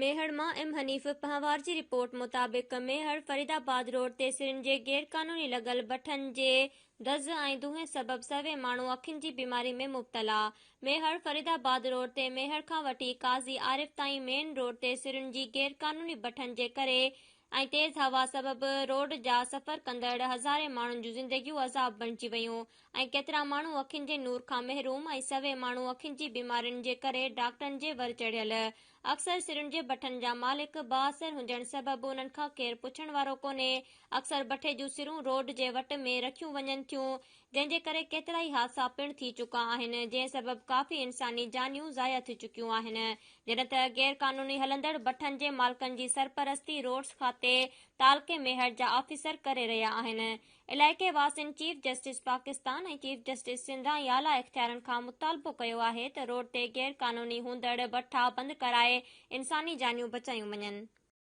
ميهڙ مان ايم حنيف پنهوار جي رپورٽ مطابق ميهڙ فريدآباد روڊ تي سرن جي غيرقانوني لڳل بٺن جي دز ۽ دونهين سبب سوين ماڻهو اکين جي بيماري ۾ مبتلا. ميهڙ فريدآباد روڊ تي ميهڙ کان وٺي قاضي عارف تائين مين روڊ تي سرن جي غيرقانوني بٺن جي ڪري ۽ تيز هوا سبب روڊ جا سفر ڪندڙ هزارين ماڻهن جون زندگيون عذاب بڻجي ويون ۽ ڪيترا ماڻهو اکين جي نور کان محروم ۽ سوين ماڻهو اکين جي بيمارين جي ڪري ڊاڪٽرن جي ور چڙهيل. اڪثر سرن جي بٺن جا مالڪ بااثر هجڻ سبب انهن کان ڪير پڇڻ وارو ڪونهي. اڪثر بٺي جون سرون روڊ جي وٽ ۾ رکيون وڃن ٿيون جنهن جي ڪري ڪيترائي حادثا پڻ ٿي چڪا آهن، جنهن سبب ڪافي انساني جانيون ضايع ٿي چڪيون آهن، جڏهن ته غير قانوني هلندڙ بٺن جي مالڪن جي سرپرستي روڊس کاتي تعلقي ميهڙ جا آفيسر ڪري رهيا آهن. علائقي واسين chief justice Pakistan ۽ chief justice Sindh ۽ اعليٰ اختيارين کان مطالبو ڪيو آهي ته روڊ تي غير قانوني هوندڙ بٺا بند ڪرائي انساني جانيون بچايون وڃن.